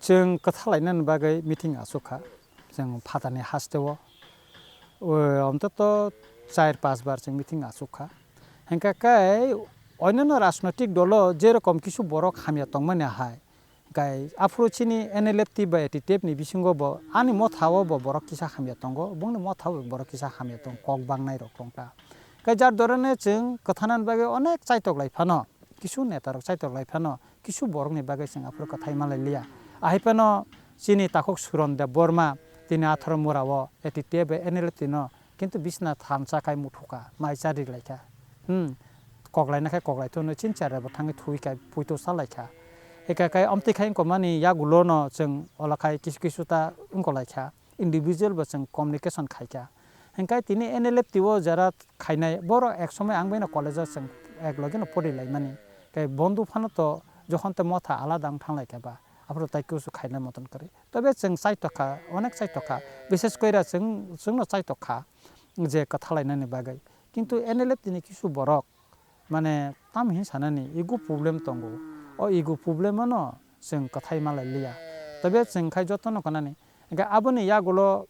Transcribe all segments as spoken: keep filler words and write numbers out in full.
Chwng kwthalainani bagwi meeting achukha, chwng phatani hasteo, o, ontoto char panch bar chwng meeting achukha. Hwnkhe khe onyono rajnoitik dolo je rokom kisu borok hamya tongmani hai, Gai aphuru chini N L F T bai A T T F ni bisingo bo ani motha o bo borok kisa hamya tongo, bongni motha o borok kisa hamya tongo, kok bangnai rok tongkha. Gai jar dorone chwng kwthanani bagwi onek chaitok lai phano, kisu neta rok chaitok lai phano, kisu borok ni bagwi chwng aphuru kwthai malai liya. Ahai phano chini takhuk Suron Deb Borma tini atharo mura o A T T F bai N L F T no kintu bisna thansa khai muthuka, mai chari lai kha. Hmm. Koklaina khe koklai thunwi chin chara bo thangwi thuwi kai puito sa lai kha. Eka kai amtwi khai wngkha mani yagulo no chwng ola khai kisu kisu ta wngkha lai kha. Individual bo chwng communication khai kha. Hwnkhe tini N L F T o jara khainai borok ek somoi ang bai no college o chwng ek loge no pori lai mani. Kai bondhu phano to jokhon te motha alada wng thang lai kha ba. Aphuru tai kusu khainai moton kwrwi. Tobe chwng chaitok kha, onek chaitok kha. Bishes koira chwng, chwngno chaitok kha je kwthalainani bagwi. Kintu N L F T ni kisu borok mane tam hin sanani ego problem tongo. O ego problem ano chwng kwthai malai liya. Tobe chwng khai jotono kanani. Hwnkhe aboni yagulo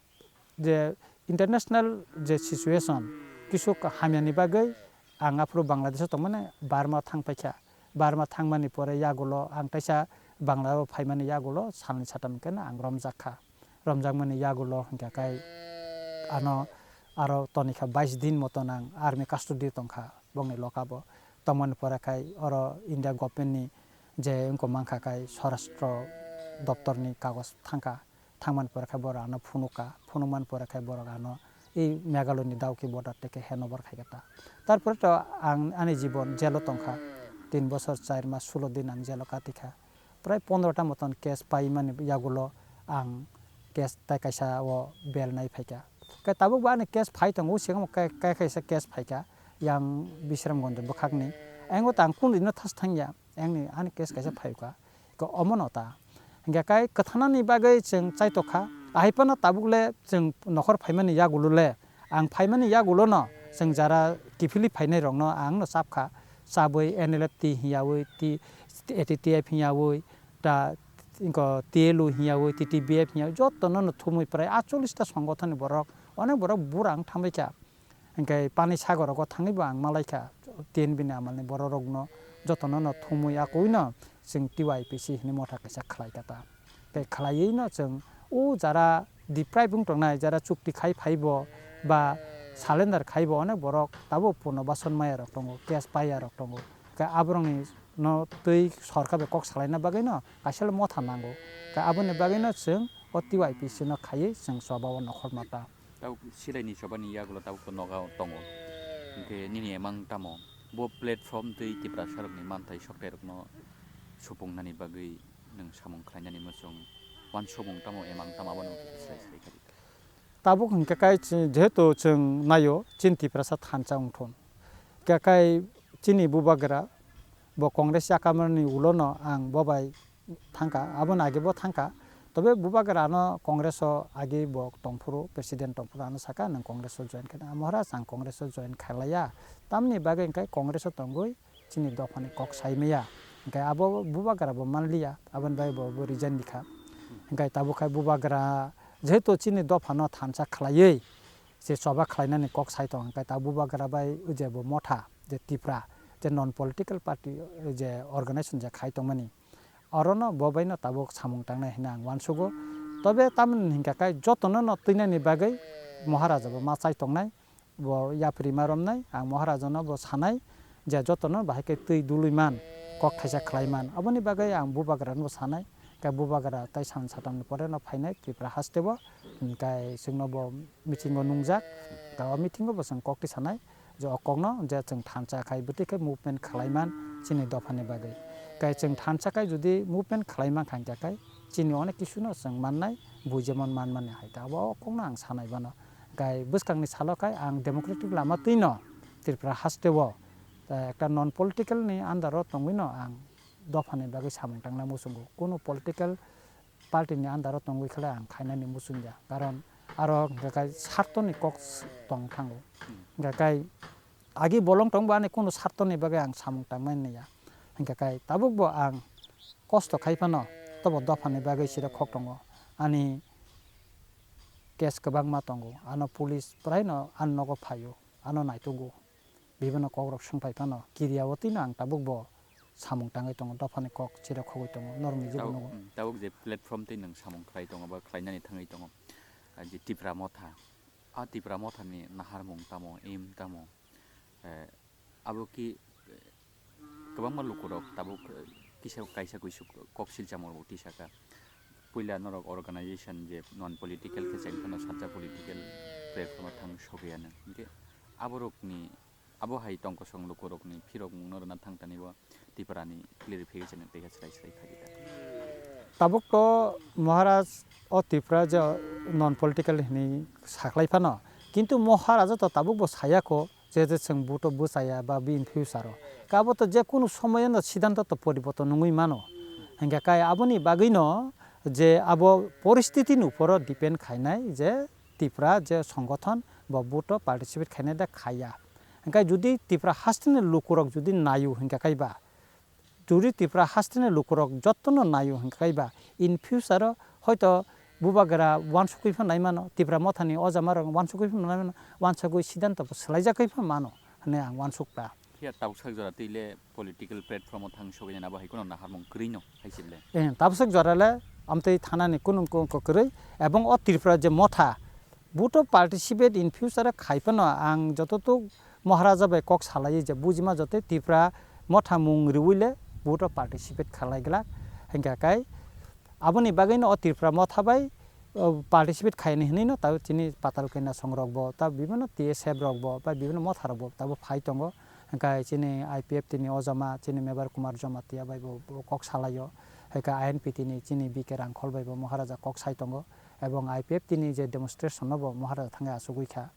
je international je situation kisu hamyani bagwi ang aphuru Bangladesh o tongmani Burma thang paikha. Burma thangmani pore yagulo ang taisa Bangla o phaimani yagulo salni satam khe ang romjak kha. Romjakmani yagulo hwnkhe kai ano aro tonikha bais din moton ang army custody tongkha bongni lokabo. Tongmani pore khai oro India government ni je wngkha mankha kai Swarashtra doptor ni kagoj thangkha. Thangmani pore khe borok ano phunukha, phunukmani pore khe borok ano ei Meghalaya ni Dawki border tei khe handover khai kha ta. Tarpore to ang ani jibon jail o tongkha, tin bosor char mas sulo din ang jail o katikha. Prai pondro ta moton case paimani yagulo ang case tai kaisa o bail nai phaikha. Khe tabuk bo ani case phai tongo, swkang kai, kai kaisa case phaikha yang Bisramganj bwkhakni. Ayang o tang kunu dino thas thangya. Ayang ni ani case kaisa phaikha. Ko omono ta. Hingkhe kai kwthanani bagwi chwng chaitokha. Ahai phano tabuk le chwng nokhor phaimani yagulo le, ang phaimani yagulo no chwng jara kiphilwi phainai rokno ang no chapkha. Chabwi N L F T hiyawi, T-, A T T F hiyawi, ta, inko T L U hiyawi, T T B F hiyawi, jotono no thumwi prai aatchollish ta songothon ni borok, onek borok bura wng thambaikha. Hingke pani sagor rogo thangwi bo ang malaikha, T N B ni amal ni borok rokno jotono no thumwi akwino chwng T Y P C hinwi motha kaisa khlai kha ta. Tei khlaiwi no chwng o jara deprive wng tongnai, jara chukti khai phai bo ba surrender khai bo onek borok tabuk purno bason maya rok tongo, case paiya rok tongo. Khe aborokni no twi sorkar bai kok salaina bagwi no kaisa le motha nango. Khe aboni bagwi no chwng o T Y P C no khaiwi chwng choba o nokhorma ta. Tabuk silai ni choba ni yagulo tabuk to nogo tongo. Hingke nini emang tamo? Bo platform twi Tiprasa rokni manthai sokthai rokno supung nani bagwi nwng samung khlainani muchung wansukmung tamo, emang tamo abono khe silai silai kha di. Tabuk hingke kai chi-, jehetu chwng naio chini Tiprasa thansa wngthun. Hingke kai chini bubagra bo Congress yakamani ulo no ang bo bai thangkha, aboni age bo thangkha. Tobe bubagra no Congress o age bo tongphuru, president tongphuru ano saka, "Nwng Congress o join khe." Maharaj, ang Congress o join khailaiya. Tamni bagwi hingke Congress o tongwi chini dophani kok sai maya. Hingke abo bubagra bo manliya, aboni bagwi bo, bo resign rikha. Hingke tabuk khai bubagra jehetu chini dophano thansa khlaiwi je choba khlainani kok sai tong, hingke ta bubagra bai je bo motha, je Tipra, je non political party, je organization je khai tongmani, orono bo baino tabuk samung tangnai hinwi ang uansugo. Tobe tamoni hingka khe jotono no twinani bagwi Maharaja bo ma chai tongnai, bo yapri ma romnai, ang Maharaja no bo sanai je jotono bahai khe twi dului man, kok thaisa khlai man, aboni bagwi ang bubagra no bo sanai. Khe bubagra tai san satamni pore no phainai Tripura haste o, hingkai chwngno bo meeting o nungjak, ta o meeting o bo chwng kok twi sanai. Je o kokno je chwng thansa khai bwtwi khe movement khlai man chini dophani bagwi. Kai chwng thansa khai jodi movement khlai man kha hingkha khai chini onek kisu no chwng mannai, bui jemon man mani hai ta abo o kokno ang sanai bano. Kai bwskangni salo khai ang democratic lama twi no Tripura haste o, eh, ekta non political ni under o tongwi no ang dophani bagwi samung tangna muchungo. Kunu political party ni under o tongwi khlai ang khainani muchungya, karon aro hwnkhe kai sartoni kok s-, tong thango. Hmm. Hwnkhe kai agi bolong tongbo ani kunu sartoni bagwi ang samung tangmani ya. Hwnkhe kai tabukbo ang kosto khai phano joto bo dophani bagwi sirok khok tongo. Ani case kwbangma tongo, ano police praino ani nogo phaio, ano naitugo. Bibino kokrok swngphai phano kiriya o twino ang tabuk bo samung tangwi tongo, dophani kok sirok khogwi tongo, norokni Tabuk, jibon o. mm, tabuk je platform tei nwng samung khlai tongo ba khlainani thangwi tongo, ah, je Tipra Motha, a Tipra Mothani naharmung tamo, aim tamo, eh, abo ki, eh, kwbangma lukurok tabuk, eh, kisa kaisa kuisuk kok silchamung rok tisaka. Puila norok organization je non political khe cheng phano sajak political platform o thang sogwi ano. Hinkhe aborokni, abo hai tongkosong lukurokni phirokmung no rwna thang tani bo Tiprani clarification tei khe chwrai chwrai kha di ta. Tabuk to Maharaj o Tipra je non political hinwi saklai phano, kintu Maharaj to tabuk bo saya kho je, je chwng vote o bwchaya ba bini future o. Ka abo to je kunu somoyo no siddhanto to poriborton wngwi mano. Hinkhe kai aboni bagwi no je abo poristiti ni upor o depend khainai je Tipra je songothon bo vote o participate khainai da khaiya. Hinkhe jodi Tipra haste ni lukurok jodi naio hinkhe kai ba, jodi Tipra haste ni lukurok jotono naio hinkhe kai ba, in future o hoito bubagra wansugwi phan nai mano, Tipra Mothani o jama rok wansugwi phan nai mano, wansugwi siddhanto bo swlaijagwi phan mano hwnwi ang wansuk ta. Phiya tabuk sak jora twi le political platform o thang sogwi nai abo hai kheno naharmung kwrwi no hai se le. Eh, tabuk sak jora le amtwi thanani kunung ko-, ko kwrwi, ebong o Tripura je Motha, vote o participate in future khai phano ang jototuk Maharaja bai kok salai je bujima joto Tripura Motha mung riui le vote o participate khalai glak. Hinkha kai aboni bagwi no o Tripura Motha bai, o, participate khaini hinui no tao chini Patal Kanya song rok bo, tao bibino T S F rok bo, bai bibino Motha rok bo tabo phai tongo. Hinkha chini I P F T ni o jama, chini Mebar Kumar Jamatia bai bo, bo kok salai o. Hinkha I N P T ni chini B K Rangkhol bai bo Maharaja kok sai tongo. Ebong I P F T ni je demonstration no bo Maharaja thangwi achugwi kha.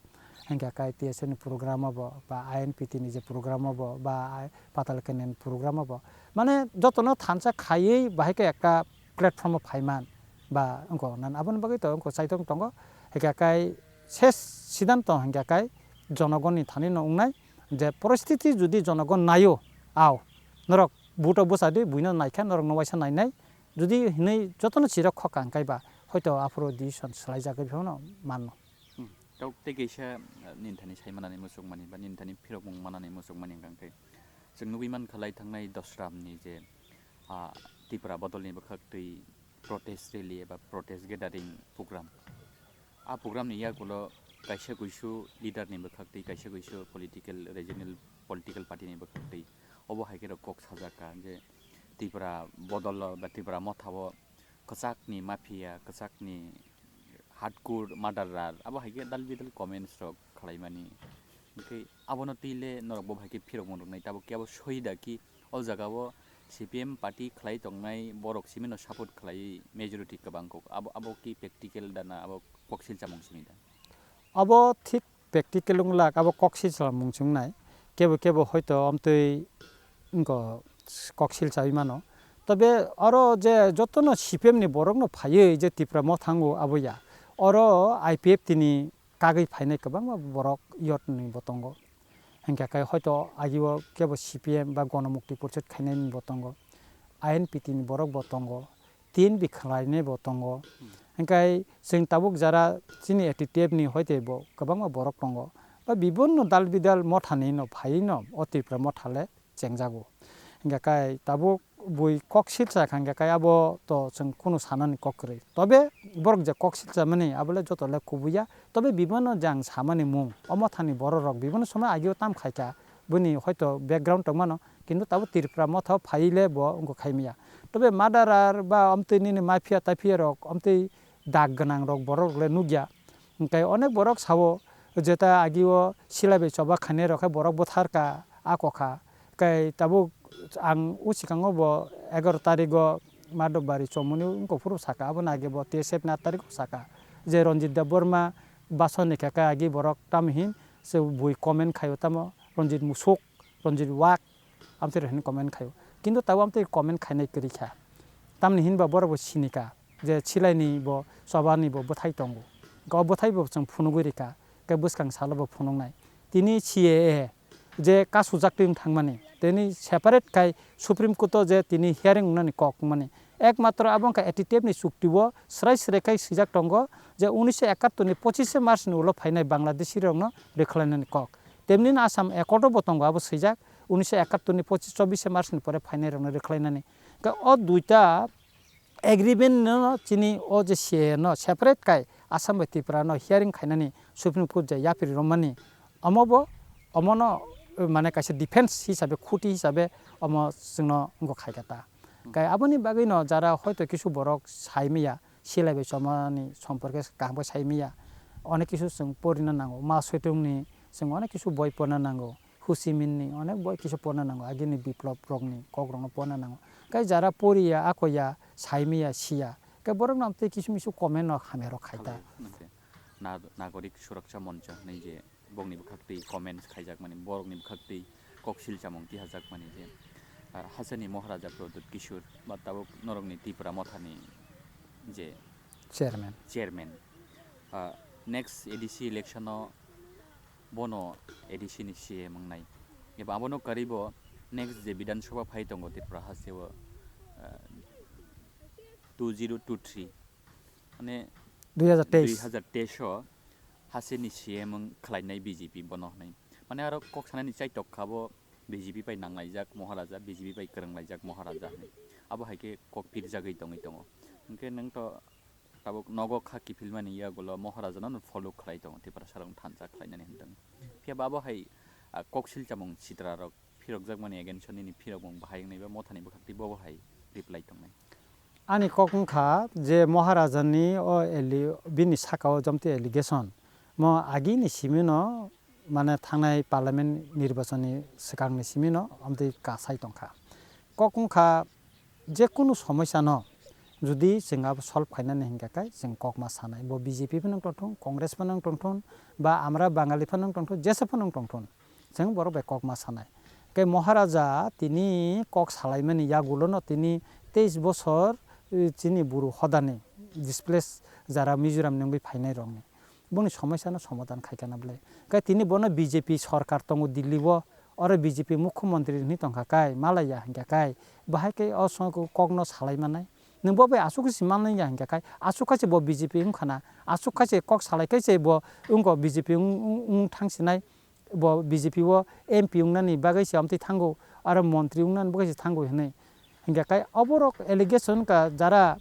Hinkha kai T S F ni program o bo, ba I N P T ni je program o bo, ba ai Patal Kanya ni program o bo. Mane jotono thansa khaiwi bahai khe ekta platform o phaiman ba wngkha nan aboni bagwi to wngkha chaitok tongo. Hinkha kai ses siddhanto hinkha kai jonogonni thani no wngnai je poristiti jodi jonogon naio, ao norok vote o bwsa di, buino naikha norokno waisa nainai, jodi hinui jotono chirok khok kang kai ba hoito aphuru decision swlaijagwi phano manno. Hmm. Tok tei kaisa, ah, nini thani sai manani muchung mani ba nini thani phirok mung manani muchung mani hwnkha khe chwng nugui mankha lai thangnai Dosram ni je, ah, Tipra bodol ni bwkhak twi protest rally eba protest gathering program. A program ni yagulo kaisa kuisu leader ni bwkhak twi kaisa kuisu political regional political party ni bwkhak twi obo hai khe rok kok sajak kha je Tipra bodol o ba Tipra Motha o kwchak ni mafia, kwchak ni hardcore murderer, abo hai khe dal bidal comments rok khlai mani. Hwnkhe abono twi le norok bo hai khe phirok mung rwknai, tabuk khe abo soi da ki o jaga o C P M party khlai tongnai borok simi no support khlai majority kwbang kok, abo, abo ki practical da na abo kok silchamung simi da? Abo thik practical wng lak, abo kok silsa mung chwng nai. Kebo kebo hoito amtwi wngkha kok silsa wi mano. Tobe oro je jotono C P M ni borokno phaiwi je Tipra Motha thango abo ya. Oro I P F T ni kagwi phainai kwbangma borok yot ni bo tongo. Hinkha khe hoito agio kebo C P M ba Gonomukti Porishod khainai ni bo tongo. I N P T ni borok bo tongo. Tin bi khlainai bo tongo. Hmm. Hinkhe chwng tabuk jara chini A T T F ni hoite bo kwbangma borok tongo. Ba bibonno dal bidal Motha ni no phaiwi no o Tipra Motha le chengjago. Hinkhe kai tabuk bui kok silsa kha hinkhe kai abo to chwng kunu sanani kok kwrwi. Tobe borok je kok silsa mani abo le joto le kubui ya. Tobe bibonno je ang samani mung, o Motha ni borok rok bibonno somoi agio tam khai kha. Bini hoito background tongmano. Kintu tabuk Tripura Motha o phaiwi le bo wngkha khai maya. Tobe murderer ba amtwi nini mafia tafia rok, amtwi dag gwnang rok borok rok le nukya. Hinkhe onek borok sao jeta agio silai bai choba khainai rok khe borok bwthar kha, a kokha. Hinkhe tabuk ang o swkango bo egaroh tarik o Madhobari chomoni wngkha phuru saka, aboni age bo T S F ni aat tarik o saka je Ranjit Debbarma bason ni khe agi borok tamo hin se bui comment khaio tamo Ranjit Musuk. Ranjit Wak, amtwi rok hwnwi comment khaio. Kintu tabuk amtwi comment khainai kwrwi kha. Tamni hinba borok bo sini kha je silaini bo, chobani bo bwthai tongo. Hwnkhe o bwthai bo chwng phunugwi rikha, hwnkhe bwskang salo bo phunuknai. Tini C A A je kasujak twi wng thangmani, tini separate khai Supreme Court o je tini hearing wngnani kok wngmani, Ekmatro abo wngkha A T T F ni chukti o srai srai khai swijak tongo je unisho ekattor ni pochishe March ni ulo phainai Bangladeshi rokno rwkhlainani kok. Temni no Assam Accord o bo tongo abo swijak unisho ekattor ni pochis chobishe March ni pore phainai rokno rwkhlainani. Hwnkhe o duita agreement no chini o je C A A no separate kai Assam bai Tripura no hearing khainani Supreme Court je yapri romani omo bo omono mane kaisa defense hisabe khuti hisabe omo chwngno wngkha khaikha ta. Kai aboni bagwi no jara hoito kisu borok sai maya silai bai chomani somporke kaham khe sai maya onek kisu chwng porina nango ma soitungni chwng onek kisu boi porina nango. Ho Chi Minh ni onek boi kisa porna nango, agini biplop rokni kok rokno porna nango. Kai jara poriya, akoya, saimiya, siya. Kai borok no tei kisu misu comment no hamya rok khai ta. Khalai, nangkhe na-, Nagorik Suraksha Moncha hinwi je bokni bwkhak twi comments khaijak mani, borokni bwkhak twi kok sil chamung tiha jak mani je, ar hachani Maharaja Pradyut Kishore ba tabuk norokni Tipra Mothani je chairman. Chairman, ah, next A D C election o bono A D C ni C M wngnai. Eba abono karwi bo next je Bidhan Sabha phai tongo Tripura hasteo, ah, two zero two three, mane dui hazar teis. Dui hazar teis o hasteni C M wng khlainai B J P bono hwnwi. Mane aro kok sanani chaitok kha bo B J P bai nanglaijak Maharaja, B J P bai kwrwnglaijak Maharaja hwnwi. Abo hai khe kok phirjagwi tongwi tongo. Hwnkhe nwng to tabuk nogo kha kiphilmani yagulo Maharaja no follow khlai tongo, Tiprasa rok thansa khlainani hwn tongo. Phiya ba abo hai, ah, kok sil chamung sitra rok phirokjakmani against o nini phirokmung bahai wngnai ba Mothani bwkhak twi bobo hai reply tongnai. Ani kok wngkha je Maharaja ni o alli-, bini saka o jomti allegation mo agini simi no mane thangnai parliament nirbachon ni swkang ni simi no amtwi kasai tongkha. Kok wngkha je kunu somosya no jodi chwng abo solve khainani hinkha khe chwng kok ma sanai. Bo B J P phano wng tongthung, Congress phano wng tongthun, ba amra Bangali phano wng tongthun, jesa phano wng tongthun, chwng borok bai kok ma sanai. Khe Maharaja tini kok salaimani yagulo no tini teis bosor, eh, chini buru hodani displace jara Mizoram ni wngwi phainai rokni. Boni somosya no somadhan khai kana bwle. Kai tini bono B J P sorkar tongo Delhi o, oro B J P mukhyamantri hinwi tongkha kai, malaya hinkha kai, bahai khe o song kok no salai manai. Nwng bo bai aswk se manliya hinkha kai, aswk khe se bo B J P wngkha na, aswk khe se kok salai khe se bo wngkha B J P wng, wng, wng thang sinai. Bo B J P o M P wngnani bagwi se amtwi thango, aro montri wngnani bagwi se thango hinwi. Hinkhe kai oborok allegation ka jara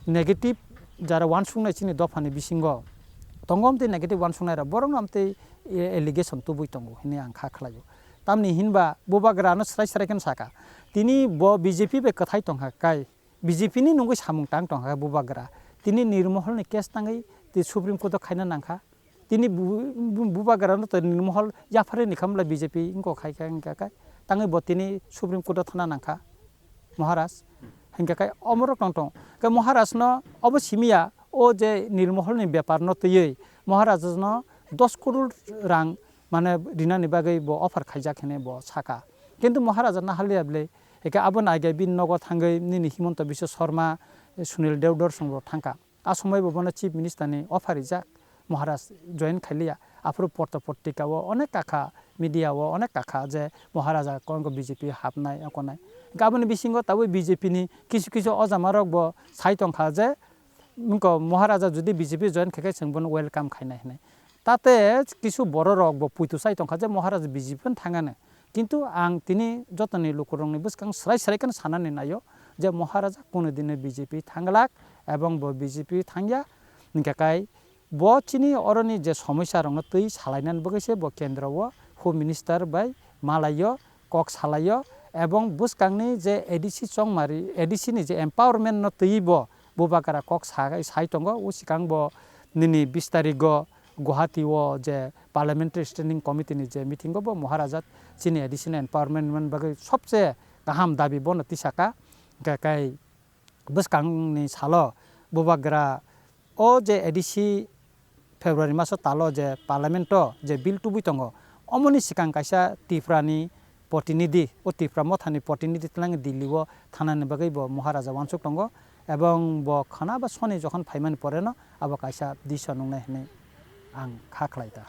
negative, jara uansuknai chini dophani bisingo tongo, amtwi negative uansuknai rok borokno amtwi allegation tubui tongo hinwi ang kha khlaio. Tamni hinba bubagra no srai srai kheno saka, tini bo B J P bai kwthai tongkha kai, B J P ni nungwi samung tang tongkha bubagra, tini Nirmohol ni case tangwi tei Supreme Court o khaina nangkha. Tini bu-, bu-, bubagra no to Nirmohol yapharwi ni khamla B J P wngkha khai kha wngkha khai. Tangwi bo tini Supreme Court o thana nangkha Maharaj. Hinkha khai omorok tong tong. Khe Maharaj no obo simiya o je Nirmohol ni bepar no twiwi Maharaj no dos crore rang mane rinani bagwi bo offer khaijak hinwi bo saka. Kintu Maharaja no haliya bwle. Hinkhe abo naigai bini nogo thangwi nini Himanta Biswa Sarma, Sunil Deodhar song bo thangkha. A somoi bo bono Chief Minister ni offer rijak, Maharaj join khailiya. Aphuru porto portika o onek kakha, media o onek kakha je Maharaja kongko B J P hapnai, okonai. Hinkhe aboni bisingo tabuk B J P ni kisu kisu ojama rok bo sai tongkha je, wngkha Maharaja jodi B J P join khaikhe chwng bono welcome khainai hinwi. Tate kisu borok rok bo puitu sai tongkha je Maharaja B J P no thangani. Kintu ang tini jotoni lukurokni bwskang srai srai kheno sanani naio je Maharaja kunu dino B J P thanglak ebong bo B J P thangya. Hinkhe kai bo chini oroni je somosa rokno twi salainani bagwi se bo kendro o Home Minister bai malaio, kok salaio ebong bwskangni je A D C chongmari, A D C ni je empowerment no twiwi bo bubagra kok sa-, sai tongo. O swkang bo nini bis tarigo Guwahati o je Parliamentary Standing Committee ni je meeting o bo Maharaja chini A D C ni empowerment man bagwi sobse kaham dabi bono tisaka. Hwnkhe kai bwskangni salo bubagra o je A D C February maso talo je Parliament o je bill tubui tongo, omoni swkang kaisa Tripura ni protinidhi, o Tipra Mothani protinidhi twlangwi Delhi o thanani bagwi bo Maharaja uansuk tongo, ebong bo khwna ba soni jokhon phaimani pore no abo kaisa decision wngnai hinwi ang kha khlai ta.